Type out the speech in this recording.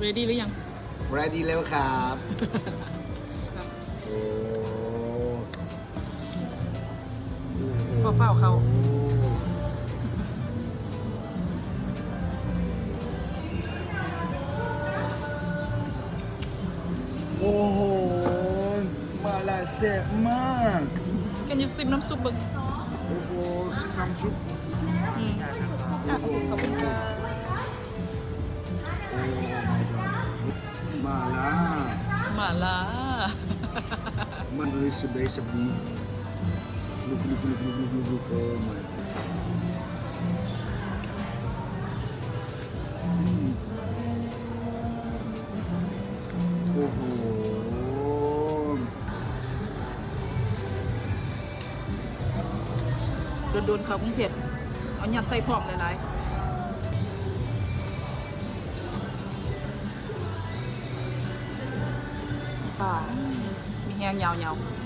ready ຫຼືຍັງ? Ready ແລ້ວຄັບ. ໂອ້ ຂໍຟ້າວເຂົ້າ. ໂອ້ໂຫ ໝາລ່າແຊບມາກ. Can you ຊິມນ້ຳຊຸບເບິ່ງ? ໂອ້ໂຫ ຊິມນ້ຳຊຸບ. ອືມ ຂອບຄຸນ ຂອບຄຸນຄ່ະ. ໂອ້ my god ໝາລ່າ ໝາລ່າ ມັນເລີຍສຸດໄດ້ສັບດີ ລຸກໆໆໆໆ ໂອ້ my god. ອືມ ໂອ້ໂຫ ດົນໆ ເຂົ້າກຸງເທບ ເອົາຍັດໃສ່ທ້ອງຫຼາຍໆ. ອືມ ມີແຮງຍາວໆ.